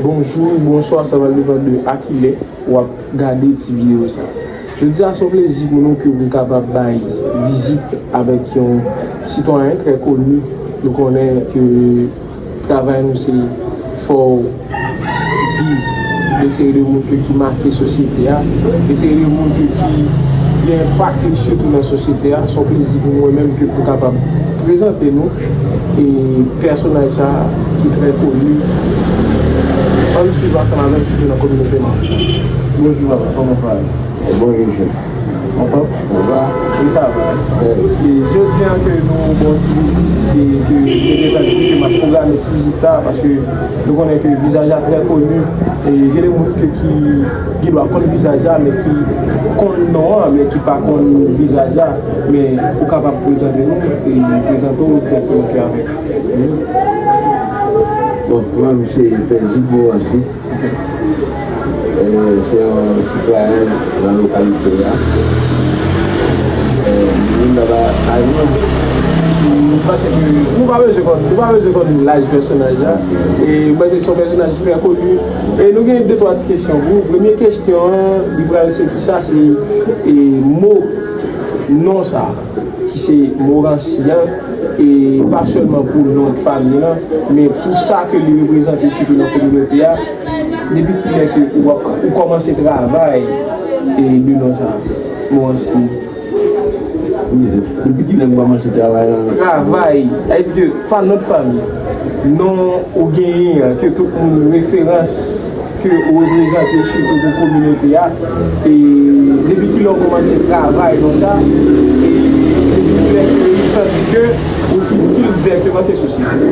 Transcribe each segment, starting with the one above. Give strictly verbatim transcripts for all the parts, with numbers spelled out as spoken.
Bonjou, bonswa, sa va depann de a kilè w ap gade ti videyo sa. Jodi a se yon plezi pou nou ke nou kapab bay vizit avèk yon sitwayen trè koni. Nou konnen ke travay nou se fè w viv de seri de moun ke ki make sosyete a, de seri de moun ke ki gen enpak li sitou nan sosyete a. Se yon plezi pou mwen menm ke pou kapab prezante nou e pèsonaj sa ki trè koni. Ann swiv ansanm avè m, sitou nan kominote Mafou. Bonjou papa, kòman w ye? Bonjou chèf. Anfòm? Anfòm. Wi, sa va. E jodi a ke nou ba w ti vizit e ke te gentan di ke m ap pwograme ti vizit sa, paske nou konnen ke vizaj la trè koni. E gen de moun ke ki gen dwa konn vizaj la, men ki konn non an, men ki pa konn vizaj la. Men ou kapab prezante nou e prezante w dirèkteman ke avèk. Bon, mwen, m se Pèdi Moransi. E, se yon sitwayen nan lokalite a. E, m vin anba kay mwen. M panse ke nou pa bezwen konn, nou pa bezwen konn laj pèsonaj la. E m panse se yon pèsonaj ki trè koni. E nou gen de twa ti kesyon pou ou. Premye kesyon an, li pral se kisa, se, e, mo, non sa. Ki se Moransi an, e pa sèlman pou non fanmi lan, men pou sa ke li reprezante sitou nan kominote a. Depi kilè ke ou, ou kòmanse travay, e, de non sa, Moransi? Depi kilè m kòmanse travay nan... Travay, sa vle di ke pa non fanmi, non ou genyen an, ke tout moun referans ke ou reprezante sitou pou kominote a. E depi kilè w kòmanse travay konsa? E depi kilè ke ou santi ke ou itil dirèkteman ke sosyete?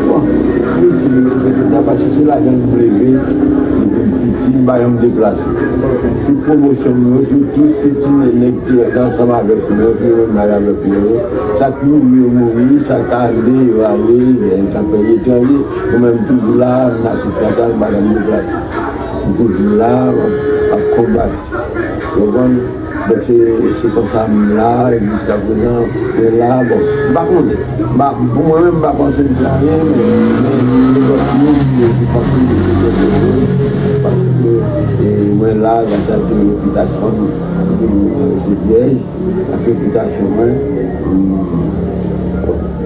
Bon, m itil nan sosyete a paske se ladan m leve depi m piti, m pa janm deplase. Tout pwomosyon m yo, tout, tout piti nèg ki rete ansanm avèk mwen, ki rete mal avèk mwen yo, sa k mouri yo mouri, sa k ale yo ale, e, sa k fè yo etranje. Mwen menm toujou la, m nan tout kaka, m pa janm deplase. M toujou la, m ap, ap konbat. Ou konprann? Donk, se, se konsa m la, e jiska prezan, mwen la, bon, m pa konnen. M pa, pou mwen menm, m pa panse m se anyen, men, men, men lòt moun, yo, ki panse yo se kèlke moun, paske, e, mwen la, gras a Dye, repitasyon m, m, se vyèj, ak repitasyon mwen, m,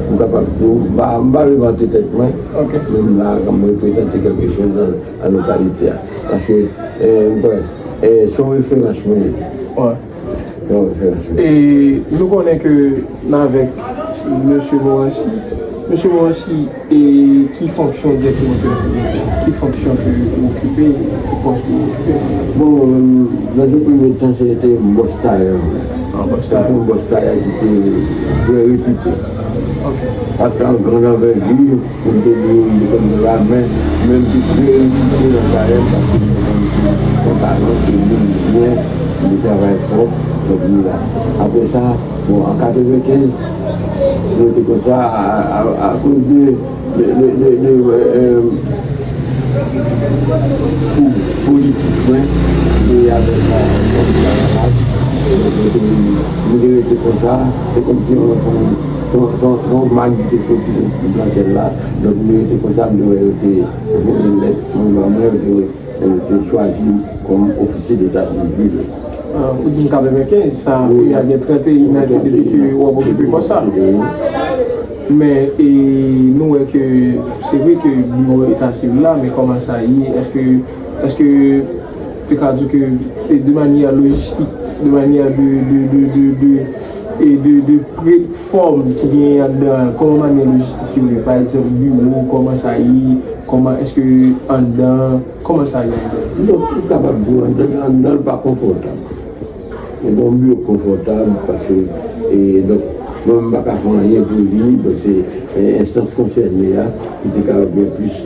m kapab di w, m pa, m pa vle vante tèt mwen, men m la, m reprezante kèlke chòz nan, nan lokalite a. Paske, e, m kwè, e, se yon referans mwen ye. Wi. Se yon referans mwen ye. E nou konnen ke n avèk mesye Moransi. Mesye Moransi, e ki fonksyon dirèkteman ke l okipe? Ki fonksyon ke ou okipe? Ki pòs ke ou okipe? Bon, nan yon premye tan, se te yon bòs tayè. An bòs tayè. Se te yon bòs tayè ki te trè repite. Ok. Pa t yon gran anvègi, pou m te di w, m te konn nan lamen, men m te trè repite nan tayè m, paske m te konn se yon talan ke moun byen, m te travay fò, donk m la. Apre sa, bon, an katrevenkenz, mwen te konsa, a, a, a, akoz de, de, de, de, de, e, pou politik mwen, e avèk, e, Kòmisa Lamas, mwen te, mwen te rete konsa, se kòmsi yon, yon, Se yon, se yon, se yon mag ki te soti sou, nan syèl la. Donk, m te rete konsa, m te wè yo te voye lèt mwen ban mwen, yo te, yo te chwazi m kòm ofisye deta sivil. Ah, ou di m katrevenkenz, sa, wi, kounye a gen tranteyen an ke depi ke w ap okipe pòs sa. Wi. Men, e, nou wè ke se vre ke biwo eta sivil la, men kòman sa ye? Èske, èske te ka di ke, e, de manyè lojistik, de manyè de, de, de, de, de, e de, de pre-, fòm ki genyen anndan an, kòman manyè lojistik yo ye? Pa egzanp, biwo, kòman sa ye? Kòman, èske anndan, kòman sa ye anndan? Donk, ou kapab di w anndan, anndan l pa konfòtab. Li pa yon biwo konfòtab, paske, e, donk, mwen menm m pa ka fè anyen pou li, donk se, e, enstans konsène a ki te kapab gen plis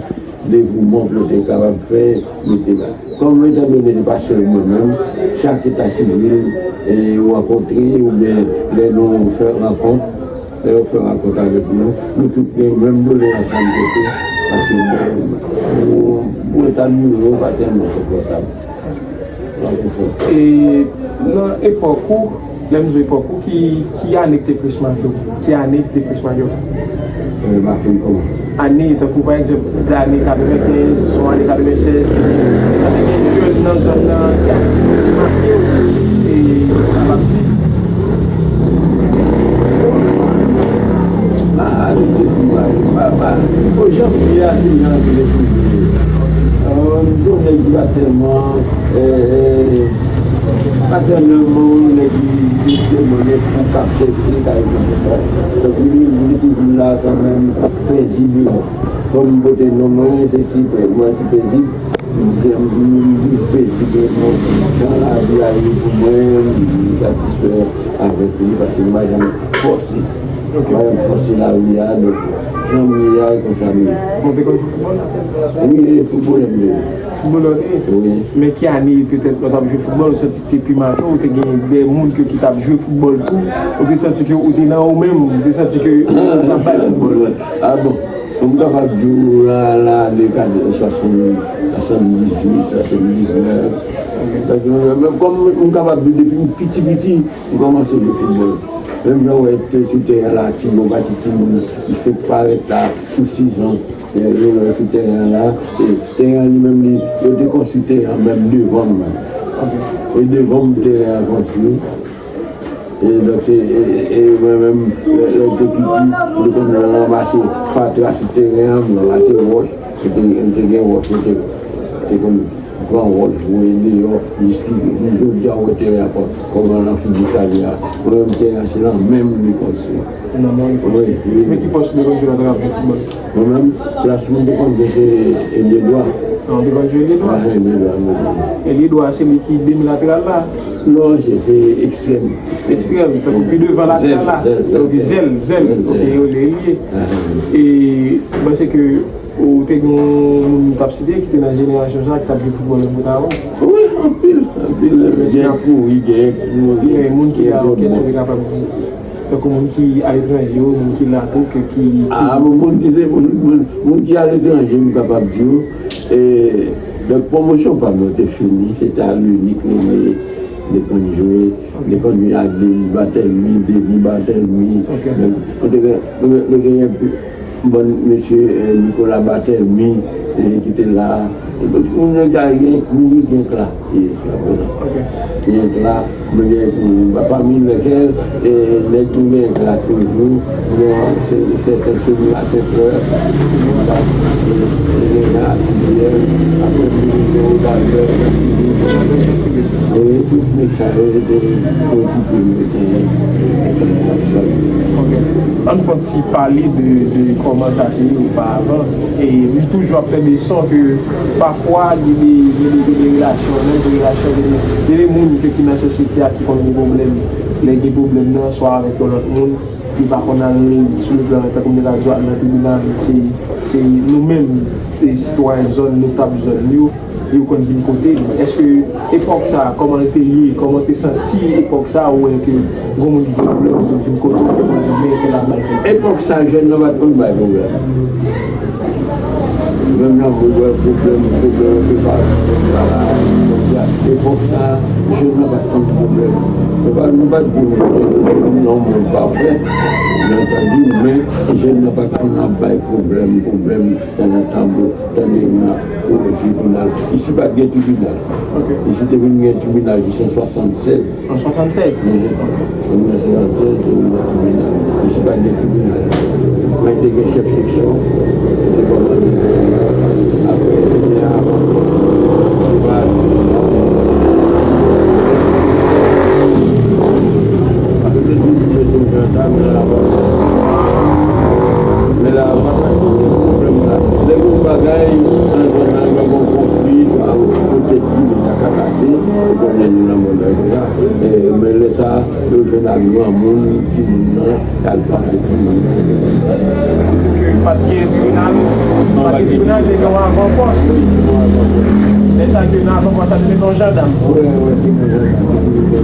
devouman pou yo te kapab fè, mete la. Kòm etandone se pa sèl mwen menm, chak eta sivil, e, ou rankontre, oubyen lè nou fè rankont, lè yo fè rankont avèk nou, nou tout gen menm doleyans sa n pote, paske, bon, pou, pou eta nou yo pa tèlman konfòtab. Pa konfòtab. E nan epòk ou, Lè m jwe epòk ou, ki, ki ane ki te plis make w? Ki ane ki te plis make w? Make m kòman? Ane, tankou pa egzanp, de ane katrevenkenz, swa ane katrevensèz, sa te gen jèn nan zòn nan ki ane ki plis make w? E, kapab di. Ah, ane ki plis make m, pa, pa, o janvye a, se janvye ki plis. M se yon nèg ki pa tèlman, eh, eh, Patènèlman, yon nèg ki, ki te mwen nèg pou k ap chèche kay konsa. Donk, li, li toujou la kanmenm, pezibleman. Kòm m pote non mwen, se Sipè. Mwen, se pezib. M, m, m viv pezibleman. Jan lavi a ye pou mwen, m satisfè avèk li, paske m pa janm fòse. M pa janm fòse lavi a, donk, jan m ye a, e konsa m ye. Bon, te konn jwe foutbòl? Wi, e foutbolè m te ye. Foutbolè w te ye? Wi. Men ki ane, petèt, lè w t ap jwe foutbòl, ou santi ki te pi make w, ou te gen de moun ke ki t ap jwe foutbòl tou, ou te santi ke ou te nan ou menm, ou te santi ke ou t ap bay foutbòl? Ah bon, m kapab di w la, la, ane kat-, swasann, swasanndizuit, swasanndiznèf. Paske mwen menm, kòm m kapab di w depi m piti piti, m kòmanse jwe foutbòl. Menm jan w wè te sou teren an la, ti, yon pati timoun, li fenk parèt la, sou sizan. Yo, yo sou teren an la, e teren an li menm, li, yo te konstwi teren an menm devan m. E devan m teren an konstwi. E donk, se, e, e, e mwen menm, lè, lè m te piti, m te konn ranmase fatra sou teren an, m ranmase wòch, m te, m te gen wòch, m te, te konn pran wòch, voye deyò, jis li, jodi a, w wè teren an kò-, kòman nan figi sa ye a. Mwen menm, teren an, se nan men m li konstwi. Nan men w li konstwi. Wi, wi. Men ki pòs ou te konn jwe lè w t ap jwe foutbòl? Mwen menm, plas mwen te konn jwe se elye dwa. Ah, ou te konn jwe elye dwa? Ah, elye dwa, mwen. Elye dwa, se li ki demi lateral la? Non, se, se ekstrèm. Ekstrèm, tankou pi devan lateral la. Zèl, zèl, zèl. Tankou zèl, zèl. Ok, yo rele elye. Ah, wi. E, ou panse ke ou te gen yon moun ou t ap site ki te nan jenerasyon sa a ki t ap jwe foutbòl menm bout avè w? Wi, anpil, anpil. Gen kouri, gen kouri, gen moun ki la, kèk moun ki kapab di. Tankou moun ki aletranje yo, moun ki la tou, ke ki, ki... Ah, bon, moun ki se, moun, moun, moun ki aletranje, m kapab di w, e, donk, pwomosyon pa m yo te fini, se te a Lunik René, m te konn jwe, m te konn jwe ak Denis Barthélemy, Denis Barthélemy. Ok. Donk, nou te gen, nou, nou te gen bann mesye, eh, Nicolas Barthélemy, eh, ki te la. Moun yo te gen, moun yo gen k la, eh, jiskaprezan. Ok. Gen k la, nou gen, mm, pa, pami lèkèl, eh, nèg nou gen k la toujou, gen sè-, sèten Semira Senfrè, eh, eh, gen Jan Atilyè, apre nou gen Odalbè, eh, tout nèg sa yo, yo te okipe nou, te, te, te, te, te, Ok. Ann fè yon ti pale de, de kòman sa te ye oparavan. E m toujou ap tande son ke pafwa gen de, gen de, gen de relasyon, nan de relasyon, gen de, gen de moun ke ki nan sosyete a ki konn gen pwoblèm. Lè gen pwoblèm nan, swa avèk yon lòt moun, yo pa konn al sou le plan, tankou m te ka di w, al nan tribinal, se, se nou menm, e sitwayen zòn, notab zòn yo, yo konn vin kote l. Èske epòk sa a, kòman l te ye? Kòman w te santi epòk sa a, ou wè ke gon moun ki gen pwoblèm, ou te vin kote w, ou te konn di, men, kè l ap bay pwoblèm? Epòk sa a, jèn nan pa t konn bay pwoblèm. Menm jan w wè pwoblèm, pwoblèm, se pa pwoblèm la, la, jodi a. Epòk sa a, jèn nan pa t konn pwoblèm. Nou pa, nou pa t di moun, non, moun pafè, byen antandi, men jèn nan pa t konn ap bay pwoblèm, pwoblèm, tandan tanbou. Tande, m ap, o, tribinal. Isi pa t gen tribinal. Ok. Isi te vin gen tribinal jis an swasannsèz. An swasannsèz? Mhm. Ok. An mil nèf san swasannsèz, te vin gen tribinal. Isi pa t gen tribinal. Men te gen chèf seksyon, te kòmande. Apre, te gen avan pòs. Se pa, apre, te di, mete yon jandarm nan avan pòs. Men la, pa t gen pwoblèm la. Lè gen yon bagay nan zòn nan, gen yon konfli, sa, poutèt timoun ta ka pase, ou konnen nou nan mond la, e konsa. E, men lè sa, yo jwenn ak granmoun, timoun nan, y al pase timoun nan. Paske pa t gen tribinal, pa t gen tribinal, men gen yon avan pòs. Lè sa, gen yon avan pòs, sa te met yon jandam. Wi, wi, te met yon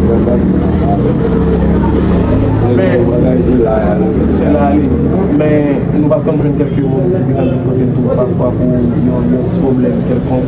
jandam. Men, se la li. Men, nou pa t konn jwenn kèlke moun ki vin antre kote n tou pafwa pou yon, yon ti pwoblèm kèlkonk.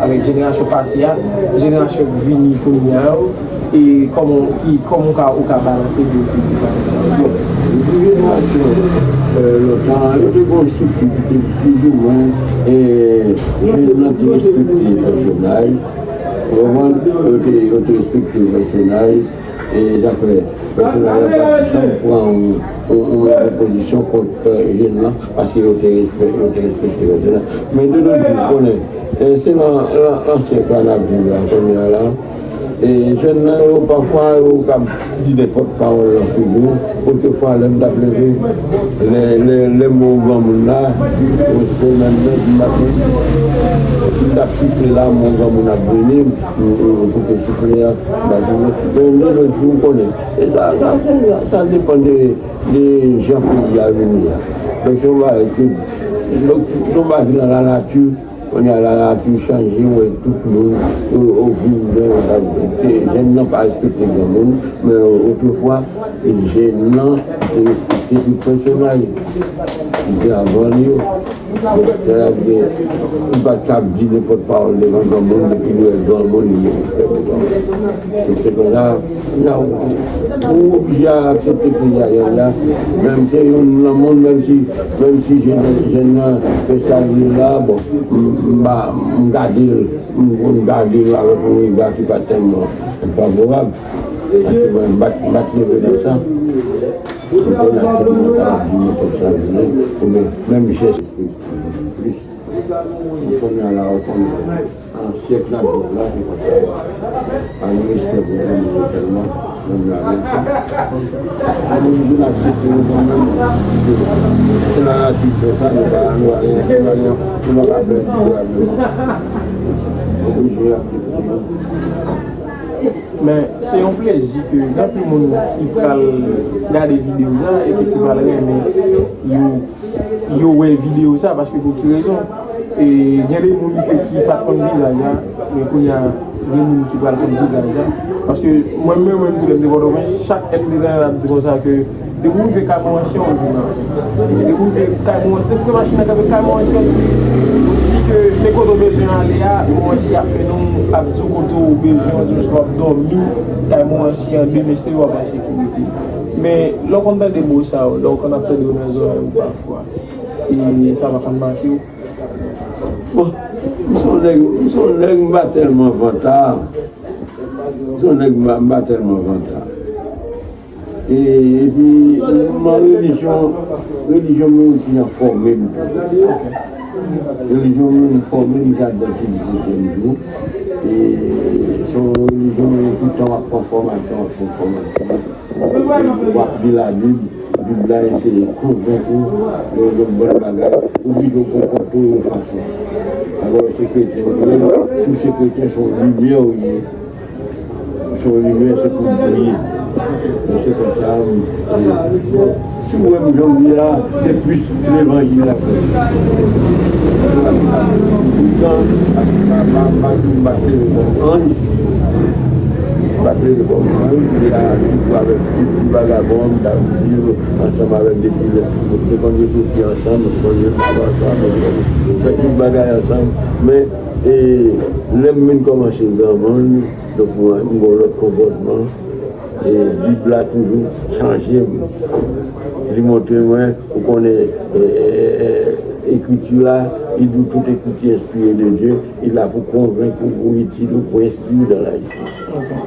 avèk jenerasyon pase a, jenerasyon k vini kounye a yo, e kòman ki, kòman ou ka, ou ka balanse de, de, de bagay sa yo? Bon, pou jenerasyon, euh, lontan, yo te gen yon estrikti ki te plizoumwen, e, jèn nan te respekte pèsonaj, ou konprann? Yo te, yo te respekte pèsonaj, e sa fè pèsonaj la pa t janm pran yon, yon, yon pozisyon kont, euh, jèn nan, paske yo te respè-, yo te respekte pèsonaj. Men de nos jours, ou konnen, e se nan, nan, nan syèk la n ap viv la, kounye a la, e jèn nan yo, pafwa, yo ka di nenpòt pawòl nan figi w. Otrefwa, lè m t ap leve, lè, lè, lè m wè yon granmoun la, mwen se menm nèg m ap, si m t ap soufle la, m wè yon granmoun ap vini, m, m, m koupe soufle a, m pa soufle. Men de nos jours, ou konnen. E sa, sa, sa, sa depann de, de jan peyi a vini a. Donk, se yon bagay ke, donk, se yon bagay ki nan lanati. Kounye a la, la tou chanje, wè tout moun, yo, yo vin byen, yo ta, te, jèn nan pa respekte granmoun, men otrefwa, jèn nan te respekte tout pèsonaj ki te avan li yo. Donk, sa vle di, li pa t kab di nenpòt pawòl devan granmoun, depi li wè granmoun, li gen respè pou granmoun. Donk, se konsa, nan, ou oblije aksepte peyi a, ya, ya. Menm se youn nan moun, menm si, menm si jèn, jèn nan fè sa l vle la, bon, m, m, m gade l, m, m gade l avèk yon rega ki pa tèlman favorab. Paske mwen, m pa t, m pa t leve konsa. M konnen tout moun ka di nenpòt sa l vle, oubyen menm jès plis. M konnen la, ou konnen. An syèk n ap viv la, se konsa. Respè pou zanmi yo tèlman, zanmi yo avèk yo. Mwen, mwen aksepte yo kanmenm. Se la nati fè sa, nou pa, nou pa gen, nou pa gen, nou pa ka pèdi kouraj nou. Oblije aksepte yo. Men, se yon plezi ke gen anpil moun ki pral gade videyo sa e ke ki pral renmen yo, yo wè videyo sa, paske pou ki rezon? E, gen de moun ke ki pa t konn vizaj la, men kounye a, gen moun ki pral konn vizaj la. Paske mwen menm, menm tou lè m te Pòtoprens, chak lè m te tande l ap di konsa ke depi w rive Kay Moransi, w vin nan. Depi w rive Kay Moransi, depi w rive machin nan kanpe Kay Moransi, w di, w di ke men kote w bezwen ale a, Moransi ap mennen w, ap di w kote w bezwen, w di w w ap dòmi Kay Moransi an demen, w ap an sekirite. Men, lè w konn tande mo sa yo, lè w konn ap tande yo nan zòrèy ou pafwa, e sa pa konn make w. Bon, m se yon nèg, m se yon nèg m pa tèlman vanta. M se yon nèg m pa, m pa tèlman vanta. E, epi, nan relijyon, relijyon mwen ki jan fòme m tou. Relijyon mwen fòme m, se Advantis disetyèm jou. E se yon relijyon toutan w ap pran fòmasyon, w ap pran fòmasyon. W ap li Labib, Bib la eseye konvenk ou de yon bann bagay, oblije w konpòte w yon fason. Alò, se kretyen ou ye, si w se kretyen, se yon limyè ou ye. Se yon limyè, se pou w briye. Donk, se konsa, m, m, si w wè m jan m ye a, se plis levanjil la k fè. Poutan, m pa, m pa, m pa di w m pa t leve kòm anj. M pa t leve kòm anj, m te ka toujou avèk tout ti vagabon, m ta viv ansanm avèk depi lè. Nou te konn ret opi ansanm, nou te konn ret bab ansanm, nou te konn fè tout bagay ansanm. Men, e, lè m vin kòmanse granmoun, donk, mwen, m gen yon lòt konpòtman. E Bib la toujou chanje m. Li montre mwen, ou konnen, e, e, e, ekriti la, li di w tout ekriti enspire de Dye, li la pou konvenk ou, pou itil ou, pou enstwi w dans la justice.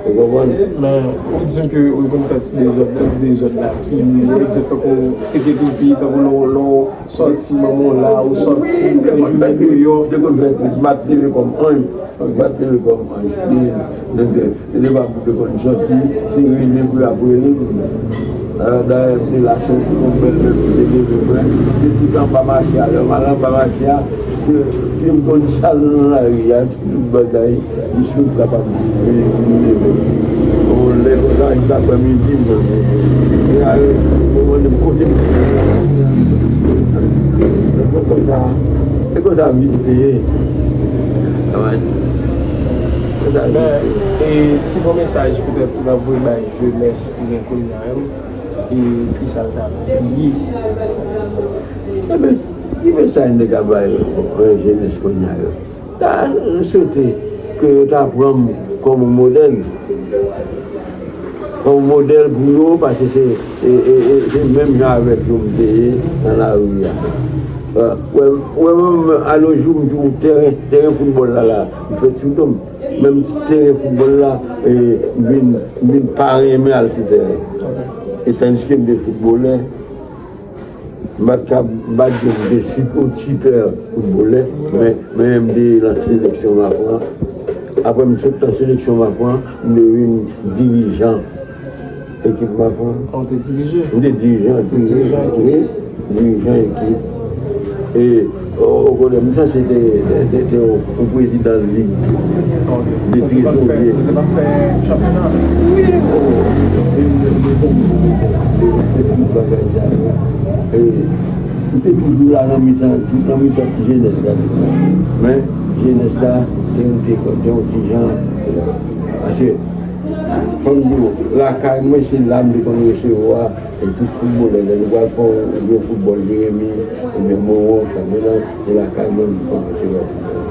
Ou konprann? Men, ou di ke ou konn fè ti dezòd, dezòd la, ki egzanp tankou teke toupi, tankou lè w, lè w sòti manman w la, ou sòti, ou fè jounen deyò. Te konn fè, m pa t leve kòm anj, m pa t leve kòm anj. Li, li, li pa pou te konn sòti, se rele pou y ap rele m. Dayè, m te la sòti, yon bèl lè m te leve mwen, m te tout anba mache a, lè m al anba mache a, ke, ke m konn sal nan lari a, tout bagay, li sot kapab vini, vini leve. Bon, lè konsa, jiskaprèmidi, m, e, e, ou mande m kote m. E konsa, e konsa vi te ye. Men, e, si gon mesaj petèt ou ta voye bay jenès ki gen kounye a menm, e ki sa l ta ye? Enben, ki mesaj m te ka bay, e, jenès kounye a yo? Ta swete ke yo ta pran m kòm yon modèl. Kòm yon modèl pou yo, paske se, e, e, e, se menm jan avèk yo m te ye nan lari a. Wè, wè, wè, menm alojou m di w tèren, tèren foutbòl la, la, m fè sou do m. Menm ti tèren foutbòl la, e, m vin, m vin pa renmen al sou tèren. E tandiske m te foutbolè, M pa t ka, m pa t gen de sipòtitè foutbolè, men, men m te nan seleksyon Mafran. Apre m sot nan seleksyon Mafran, m te vin dirijan ekip Mafran. Ah, ou te dirije? M te dirijan, dirijan, wi, dirijan ekip. E, o, o konnen, m sanse te, te, te, te yon, yon prezidan lig de trezorye. Ou te p ap fè chanpyona? Wi, o, e, e, e, e, e, tout bagay sa yo. E, M te toujou la nan mitan, nan mitan jenès la toujou. Men, jenès la te rete te yon ti jan, paske, fò m di w, lakay mwen, se la m te konn resevwa, e tout foutbolè, lè nou pral fè yon gwo foutbòl, Jeremi, oubyen Mowo, Chamelan, se lakay mwen m te konn resevwa foutbòl.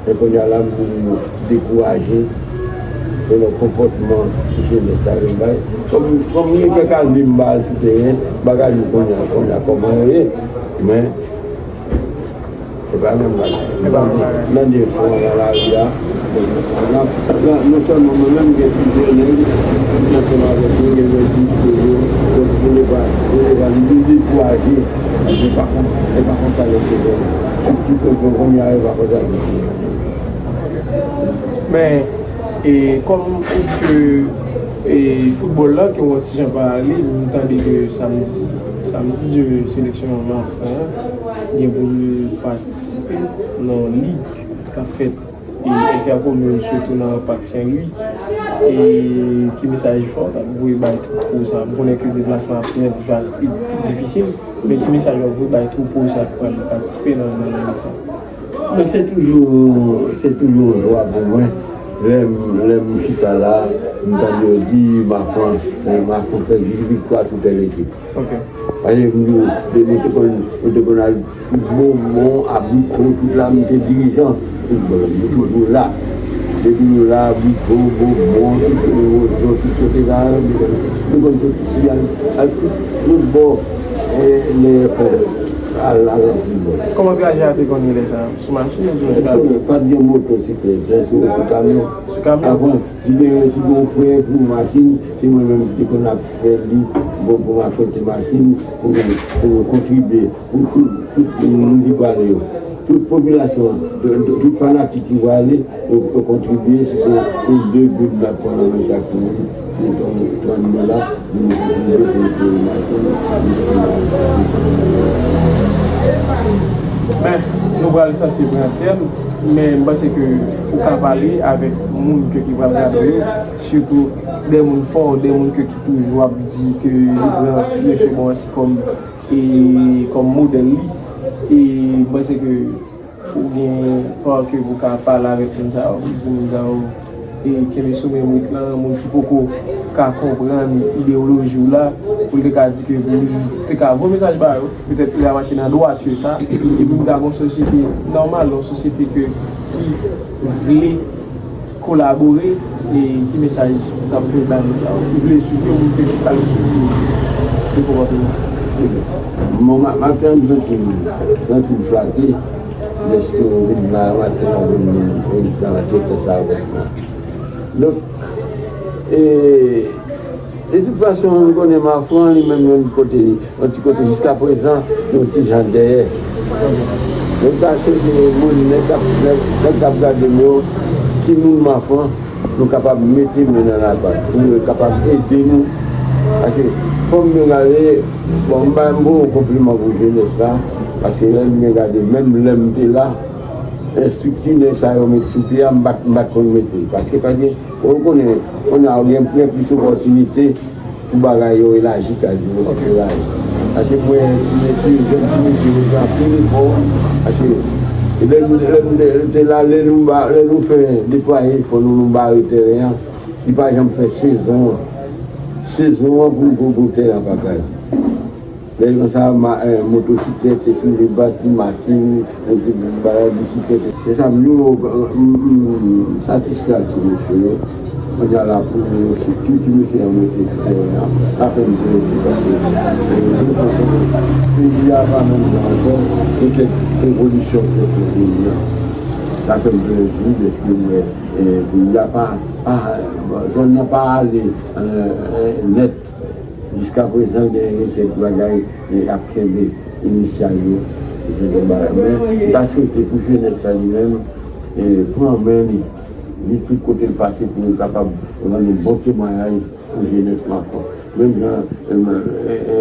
Men kounye a la, m vin dekouraje selon konpòtman jenès la vin bay. Kòm, kòm gen kèk ane m pa al sou teren, m pa ka di w kounye a, kounye a kòman yo ye, men se pa menm bagay. M tande, m tande son an nan lari a, nan, nan, non sèlman mwen menm, gen plizyè nèg ki ansanm avèk nou, gen nèg ki sou yo, donk pou ne pa, pou ne pa, li vin dekouraje, se pa kon, se pa konsa yo te fè. Sou ti pèp yo kounye a, e pa konsa yo te fè. Men, E kòm ou di ke e, foutbòl la, ke w wè ti jan pale, m tande ke samdi, samdi, seleksyon Mafran an gen pou l patisipe nan yon lig k ap fèt e entèkomin, sitou nan Pak Sen Lwi. E ki mesaj fò w t ap voye bay twoupo sa? M konnen ke deplasman ap pi difa-, pi difisil, men ki mesaj w ap voye bay twoupo sa ki pral patisipe nan, nan, nan lig sa? Donk, se toujou, se toujou yon jwa pou mwen lè m, lè m chita la, m tande yo di Mafran, eh, Mafran fè jis viktwa sou tèl ekip. Ok. Paske m di w, nou te konn, nou te konn al Bomon, Abriko, tout la, m te dirijan foutbòl, m toujou la. Depi nou la, Abriko, Bomon, tout, tout kote la, nou konn soti al, al tout, tout bò, eh, lè fè al, al foutbòl. Kòman trajè a te konn ye lè sa a? Sou machin oubyen sou kamyon? Pa t gen motosiklèt, se sou, sou kamyon. Sou kamyon? Avan, si gen, si gen yon frè pou machin, se mwen menm ki te konn ap fè li, bon, pou m achte machin, pou, pou kontribye, pou tout, tout moun ki prale yo. Tout popilasyon an, tout, tout, tout fanatik ki prale, yo, yo kontribye, si se yon de goud n ap pran nan men chak moun, se yon trant dola, nou kontribye pou nou fè machin, nou fè. Men, nou pral sanse pran tèm, men m panse ke ou ka pale avèk moun ke ki pral gade w yo, sitou de moun fò, de moun ke ki toujou ap di ke li pran mesye Bowens kòm, e, kòm modèl li. E m panse ke ou gen pa ke pou ka pale avèk moun sa yo, pou di moun sa yo, e, kenbe sou menm rit lan, moun ki poko ka konprann ideyoloji w la, pou l te ka di ke pou li te ka voye mesaj ba yo, petèt pou y a mache nan dwati sa, epi pou ta gon sosyete nòmal, yon sosyete ke, ki vle kolabore, e ki mesaj ou t ap voye bay moun sa yo ki vle swiv yo, moun ki pral swiv yo, de konpòteman? Bon, ma-, maten an, m santi m, santi m flate, dèske w vin la maten an, w vin, w vin pran entretien sa avèk mwen. Donk, e, de tout fason, nou konnen Mafran, li menm, yon kote, yon ti kote, jiskaprezan, yon ti jan dèyè. Donk, ta swete moun, nèg k ap, nèg, nèg k ap gade m yo, ki moun Mafran, nou kapab mete men nan lapat, pou yo kapab ede nou. Paske, fò m byen gade, bon, m ba, m ba yon konpliman pou jenès la, paske lè m byen gade, menm lè m te la, estrikti nèg sa yo met sou pye a, m pa t, m pa t konn mete l. Paske pa gen, ou konnen, kounye a, ou gen, gen plis opòtinite, pou bagay yo elaji, ka di yo elaji. Paske mwen, ti, ti, jèn ti mesye yo fè anpil efò, paske lè nou, lè nou te la, lè nou ba, lè nou fè deplwaye efò nou, nou bare tèren an, li pa janm fè sezon an. Sezon an pou, pou, pou tèren an pa kraze. Lè konsa, ma-, eh, motosiklèt, se souleve bati, machin, epi bagay, bisiklèt. Se sa m di w, m, m, m satisfè ak ti mesye yo. Kounye a la pou yo, si ti, ti mesye yo mete sou tèren an, sa fè m plezi paske, eh, nou panse ke peyi a pa menm jan ankò, gen kèk evolisyon k fèt nan peyi a. Sa fè m plezi dèske m wè, eh, peyi a pa, pa, zòn nan pa ale, eh, eh, nèt. Jiskaprezan, gen, gen kèk bagay, e, ap kenbe inisyal yo. Gen kèk bagay. Men, m ta swete pou jenès sa li menm, e, pran men li, li tout kote l pase pou l kapab rann yon bon temwayaj pou jenès Mafran. Menm jan, e, e, e,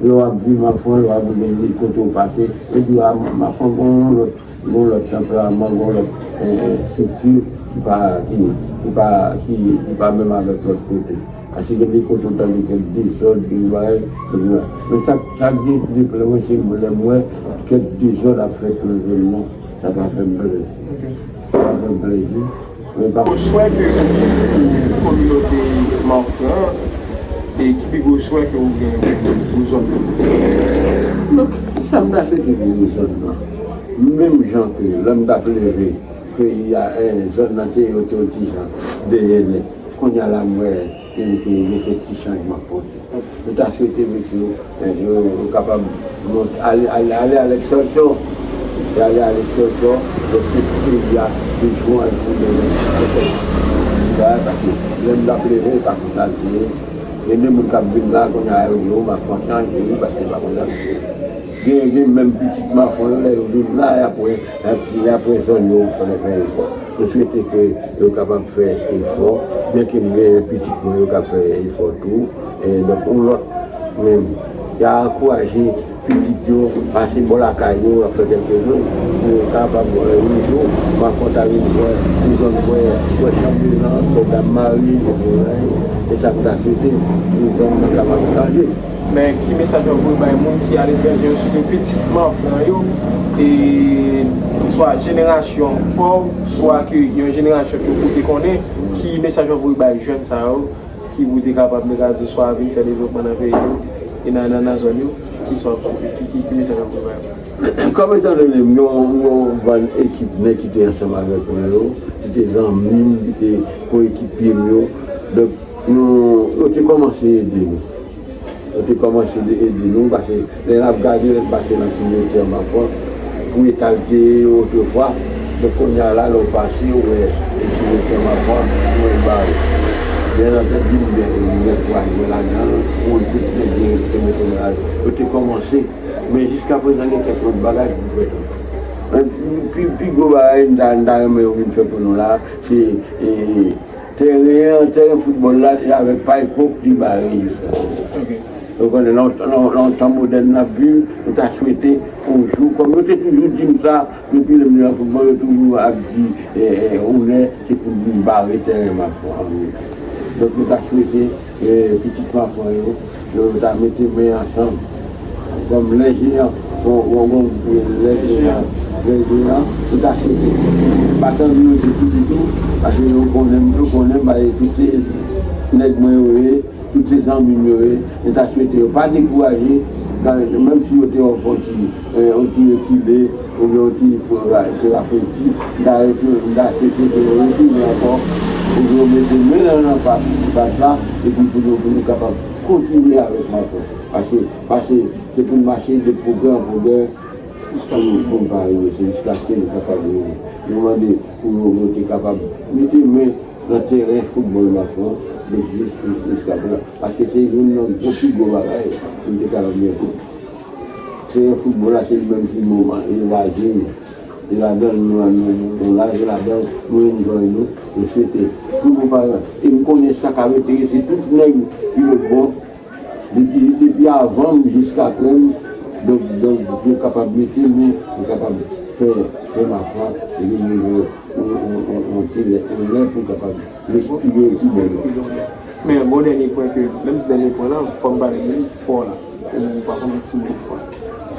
lè w ap viv Mafran, lè w ap viv kote w pase, epi a, Mafran gon yon lòt Gon lòt tanperaman, gon lòt, eh, estrikti ki pa, ki, ki pa, ki, ki pa menm avèk lòt kote. Paske gen de kote w tande kèk dezòd, gen bagay, men sa, sa k gen pi deplè mwen, se lè m wè kèk dezòd ap fèt nan zòn nan. Sa pa fè m plezi. Sa pa fè m plezi. Gwo swè ke ou gen pou kominote Mafran an, e ki pi gwo swè ke ou gen pou, pou zòn nan? Donk, sa m ta swete pou zòn nan? Menm jan ke lè m t ap leve, peyi a, eh, zòn nan te ye, te yon ti jan dèyè nèt. Kounye a la, m wè, eh, ke gen kèk ti chanjman k pote. Nou ta swete mesye yo, eh, yo, yo kapab mont-, ale, ale, ale a lèksèpsyon. E ale a lèksèpsyon, dèske peyi a bezwen al pou demen. Paske lè m t ap leve, e pa konsa l te ye. Gen de moun k ap vin la, kounye a yo di, o, Mafran chanje, wi, paske e pa konsa l te ye. Gen, gen menm pitit Mafran yo, lè yo vin la, y ap wè, y ap, y ap wè zòn yo fè, fè efò. Mwen swete ke yo kapab fè efò, byenke m gen pitit mwen yo k ap fè efò tou. E donk, yon lòt menm, y a ankouraje pitit yo pase bò lakay yo, ap fè kèlke jou, pou yo kapab, yon jou, m ap konn ta vin wè, pou zòn wè, wè chanpyonan, wè Dam Mari, e sa m ta swete, pou zòn nan kapab chanje. Men ki mesaj w ap voye bay moun ki aletranje yo, sitou pitit Manfran yo, e swa jenerasyon pa w, swa ke yon jenerasyon ke ou te konnen, ki mesaj w ap voye bay jèn sa yo, ki pou te kapab, m ta ka di, swa vin fè devlopman nan peyi yo, e nan, nan, nan zòn yo, ki sa w ap swete, ki, ki, ki mesaj w ap voye bay yo? Kòm etan done m, yon, yon bann ekip nèg ki te ansanm avèk mwen yo, ki te zanmi m, ki te koyekipye m yo, donk, nou, yo te kòmanse ede nou. Yo te kòmanse de ede nou, paske lè n ap gade, lè n pase nan simetyè Mafran, pou eta l te ye otrefwa, donk, kounye a la, lè w pase, ou wè, e simetyè Mafran, ou wè l bare. Byen antandi, m gen, m gen kouraj mwen ladan l, pou tout nèg yo te mete mwen la. Yo te kòmanse, men jiskaprezan, gen kèk lòt bagay pou fèt ankò. Men, pi, pi gwo bagay, m ta, m ta renmen yo vin fè pou nou la, se, e, tèren an, tèren foutbòl la, e avèk pay kòk li bare jiskaprezan. Ok. Ou konnen, nan, nan, nan tan modèn n ap viv, nou ta swete, yon jou, kòm yo te toujou di m sa, depi lè m nan foutbòl, yo toujou ap di, e, e, onè, se pou nou bare tèren Mafran an. Donk, nou ta swete, e, pitit Mafran yo, yo ta mete men ansanm. Kòm lè jeyan, bon, bon, bon, lè jeyan, lè jeyan, nou ta swete. Pa t anvi yo di tou, di tou, paske yo konnen, yo konnen, ba, e tout se nèg mwen yo ye, tout se zanmi m yo ye, nou ta swete yo pa dekouraje, menm si yo te wè w fè yon ti, e, yon ti rekile, oubyen yon ti fre-, ti rafredi, m ta rete, m ta swete ke yo retounen ankò, pou yo mete men nan, nan pa-, pat la, epi pou nou, pou nou kapab kontinye avèk Mafran. Paske, paske se pou n mache de pwogrè an pwogrè, pou nou, pou n pa rive, se jiskaske nou kapab rive. Nou mande pou yo, yo te kapab mete men nan teren foutbòl Mafran, depi jis, jiska prezan. Paske se youn nan gwo pi gwo bagay pou n te kapab mete. Teren foutbòl la, se li menm ki moman, e laje nou. E ladan l nou, nou, nou, nou laje ladan l, nou enjoy nou, nou swete. Pou nou pa, e m konnen sa k ap enterese tout nèg ki lòt bò, depi, depi avan m jiska apre m, donk, donk, pou yo kapab mete men, pou kapab fè, fè Mafran, e vin yon, yon, yon, yon, yon ti lè, yon lè pou kapab respire yon ti bò. Men bon, dènye pwen ke, lè m di dènye pwen la, fò m pale de li, fò la. Ou pa konn yon ti mo de fò.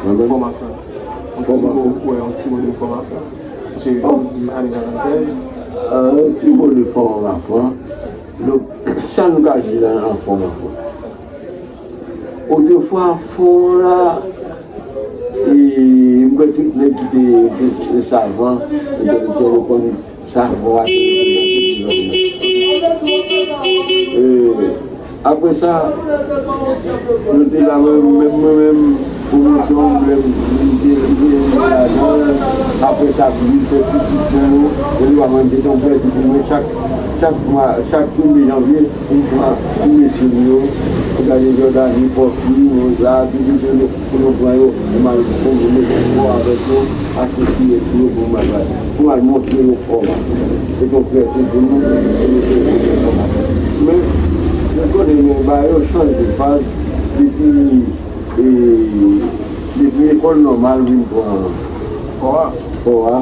Mwen menm? Fò Mafran. Yon ti mo, wè, yon ti mo de fò Mafran. Paske ou di m ane swasannsèz. Ah, yon ti mo de fò Mafran. Donk, sa nou ka di la nan fò Mafran. Otrefwa, fò la, e, m kwè tout nèg ki te, te, te savan, entèlektyèl, yo konn sa fò a te reprezante pou zòn nan. E, apre sa, nou te la, mwen menm, mwen menm, pwomosyon, mwen menm, m te, m te ladan l. Apre sa, vin fè pitit pou nou, e li pa menm te yon plèzi pou mwen chak, chak mwa, chak premye janvye, pou m pran ti mesye m yo, pou gade Jordany, Poppy, Mozart, tout mesye yo, pou nou pran yo, pou m al, pou m mete kò avèk yo, asosyete yo, pou m al, pou m al montre yo fò a. Se yon fète pou nou, pou nou fè fò a. Men, nou konnen, men, bagay yo chanje faz depi, e, depi lekòl nòmal vin pran fò a. Fò a.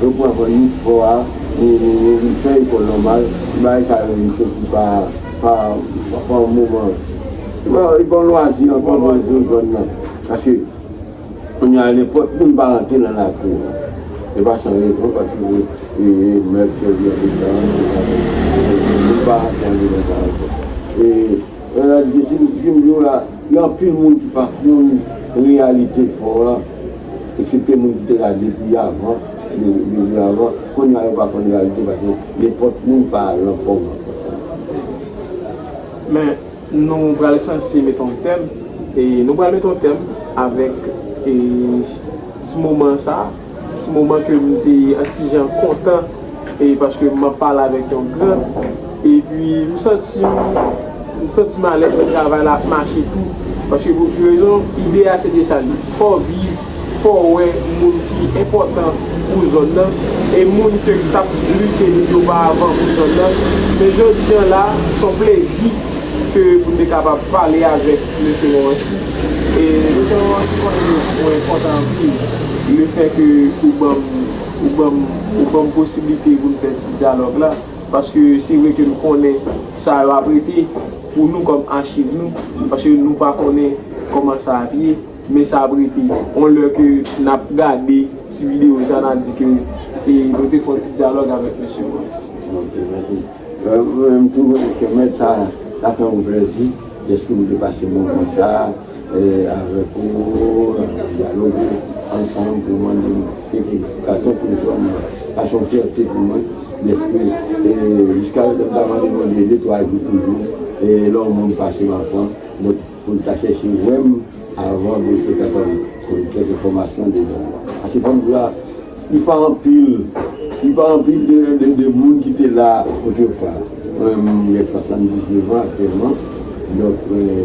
Yo pran fanmi fò a, nou, nou, nou vin fè lekòl nòmal, bagay sa yo vin soti pa, pa, pa yon moman. Bon, e pa yon lwazi ankò pou, pou zòn nan. Paske, kounye a, nenpòt moun pa rantre nan lakou an. Se pa san rezon, paske, e, e, mèt sèvi an tout tan, moun pa rantre andedan sa ankò. E, Sa vle di ke si, si m di w la, gen anpil moun ki pa konn reyalite fò a, eksepte moun ki te la depi avan, de-, depi avan. Kounye a, yo pa konn reyalite paske nenpòt moun pa al nan fò a. Men, nou pral sanse mete yon tèm, e nou pral mete yon tèm avèk, e, ti moman sa a. Ti moman ke m te yon ti jan kontan, e paske m ap pale avèk yon gran, epi m santi m, m santi m alèz, travay la ap mache tou, paske pou ki rezon, ide a se te sa l ye, fò w viv, fò w wè moun ki enpòtan pou zòn nan, e moun ke m t ap lite li yo pa avan pou zòn nan. Men jodi a la, se yon plezi ke pou m te kapab pale avèk mesye Morancy. E mesye Morancy, konnen mwen kontan anpil lefètke ou ban m, ou ban m, ou ban m posiblite pou n fè ti dyalòg la, paske se vre ke m konnen sa yo ap rete pou nou kòm achiv nou, paske nou pa konnen kòman sa ap ye. Men sa ap rete. Yon lè ke n ap gade ti videyo sa, n a di ke, e, nou te fè yon ti dyalòg avèk mesye Morancy. Ok, mèsi. E, mwen menm tou, Kenneth, sa, sa fè yon plezi dèske nou te pase moman sa, e, avèk ou, e, dyaloge ansanm pou mande kèk eksplikasyon pou nou. Sa se yon fyète pou mwen dèske, e, jiska prezan m ta mande Bondye de twa jou toujou, e, lè yon moun pase m ap pran, mwen pou l ta chèche wè m avan pou l te kapab konn kèk enfòmasyon de zòn nan. Paske fanm la, li pa anpil, li pa anpil de, de, de moun ki te la otrefwa. Mwen, m gen swasanndiznèf an aktyèlman. Donk, e,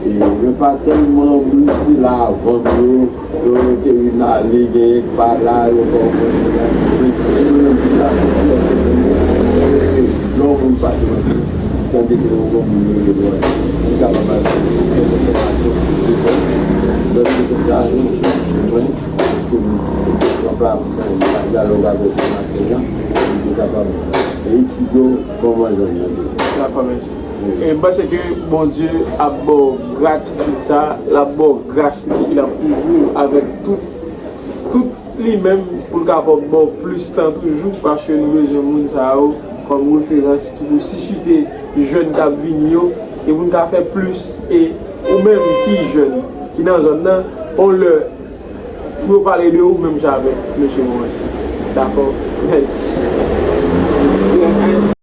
e, mwen pa tèlman moun ki te la avan m yo, yo te vin ale, genyen k pa la, yo pa konn. Men, se mwen menm ki la, se fyète pou mwen. E, lè yon moun pase nan tande ke yon granmoun rele lòt, li kapab al jwenn kèk enfòmasyon de sa. Donk, se konsa, nou, mwen, paske m, m pa, m pa dyaloge avèk ou maten an, m te kapab etidye w kòman zòn nan ye. Dakò, mèsi. Wi. E m panse ke Bondye ap ba w gratitid sa, l ap ba w gras li, e l ap kouvri w avèk tout, tout li menm pou l kapab ba w plis tan toujou, paske nou bezwen moun sa yo kòm referans ki pou sisite jèn k ap vini yo, e pou n ka fè plis, e ou menm ki jèn, ki nan zòn nan, yon lè pou yo pale de ou menm jan avèk mesye Morancy. Dakò? Mèsi.